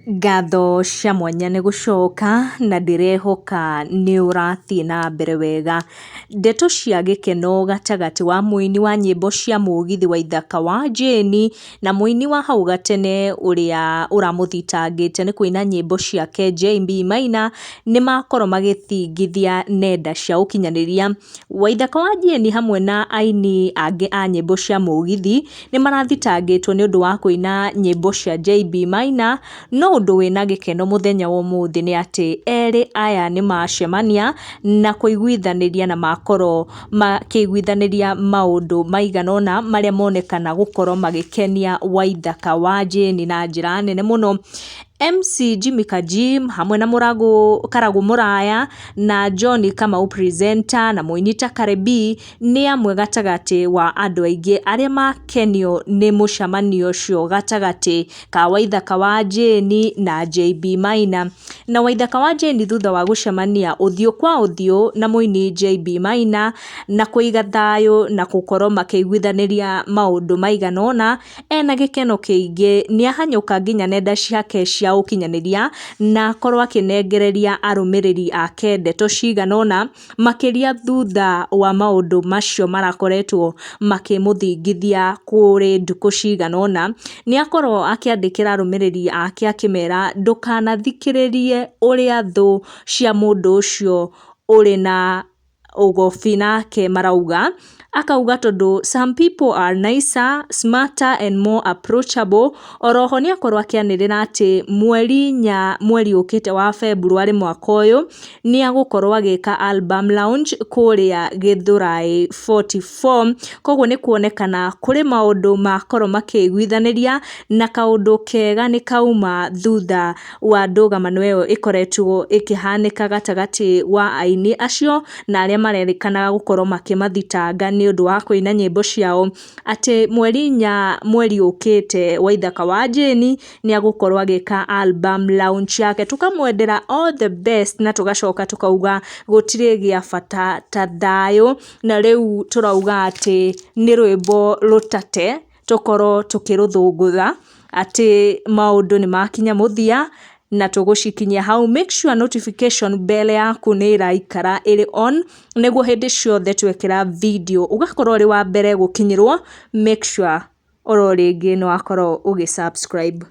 Ngatho cia mwanya nĩ gũcoka na ndĩrehoka nĩ ũrathiĩ na mbere wega. Ndeto cia gĩkeno gatagatĩ wa mũini wa nyĩmbo cia mũgithi Waithaka wa Jane na mũini wa hau gatene ũrĩa ũramũthitangĩte nĩ kũina nyĩmbo ciake JB Maina, nĩ makorwo magĩthingithia nenda cia ũkinyanĩria. Waithaka wa Jane hamwe na aini angĩ a nyĩmbo cia mũgithi nĩ marathitangĩtwo nĩ ũndũ wa kũina nyĩmbo cia JB Maina, no ũndũ wĩna gĩkeno mũthenya wa ũmũthĩ nĩ atĩ erĩ aya nĩ macemania na kũiguithanĩria na makorwo makĩiguithanĩria maũndũ maigana ũna marĩa monekana gũkorwo magĩkenia Waithaka wa Jane na njĩra nene mũno. MC Jimmy Kajim hamwe na Mũragũ Karagũ Mũraya na John Kamau presenter na mũini ta Cardi B nĩ amwe gatagatĩ wa andũ aingĩ arĩa makenio nĩ mũcemanio ũcio gatagatĩ ka Waithaka wa Jane na JB Maina. Na Waithaka wa Jane thutha wa gũcemania ũthiũ kwa ũthiũ na mũini JB Maina na kũiga thayũ na gũkorwo makĩiguithanĩria maũndũ maigana ũna, ena gĩkeno kĩingĩ nĩ ahanyũka nginya nenda ciake cia ũkinyanĩria na akorwo akĩnengereria arũmĩrĩri ake ndeto cigana ũna, makĩria thutha wa maũndũ macio marakoretwo makĩmũthingithia kũrĩ ndukũ cigana ũna. Nĩ akorwo akĩandĩkĩra arũmĩrĩri ake akĩmera ndũkanathikĩrĩrie ũrĩa thũ cia mũndũ ũcio ũrĩ na ũgobi nake marauga, akauga tondũ some people are nicer, smarter and more approachable. Oroho nĩ akorwo akĩanĩrĩra atĩ mweri 4 mweri ũkĩte wa February mwaka ũyũ nĩ agũkorwo agĩka album launch kũrĩa Gĩthũrai 44. Koguo nĩ kuonekana kũrĩ maũndũ makorwo makĩiguithanĩria na kaũndũ kega nĩ kauma thutha wa ndũgamano ĩyo ĩkoretwo ĩkĩhanĩka gatagatĩ wa aini acio na arĩa marerĩkana gũkorwo makĩmathitanga nĩ ũndũ wa kũina nyĩmbo ciao, atĩ mweri 4 mweri ũkĩte Waithaka wa Jane nĩ agũkorwo agĩka album launch yake. Tũkamwendera all the best na tũgacoka tũkauga gũtirĩ gĩa bata ta thayũ, na rĩu tũrauga atĩ nĩ rwĩmbo rũtate tũkorwo tũkĩrũthũngũtha atĩ maũndũ nĩ makinya mũthia na tũgũcikinyia hau. Make sure notification bell yaku nĩ ĩraikara ĩrĩ on nĩguo hĩndĩ ciothe twekĩra video ũgakorwo ũrĩ wa mbere gũkinyĩrwo. Make sure oro rĩngĩ nĩ wakorwo ũgĩ subscribe.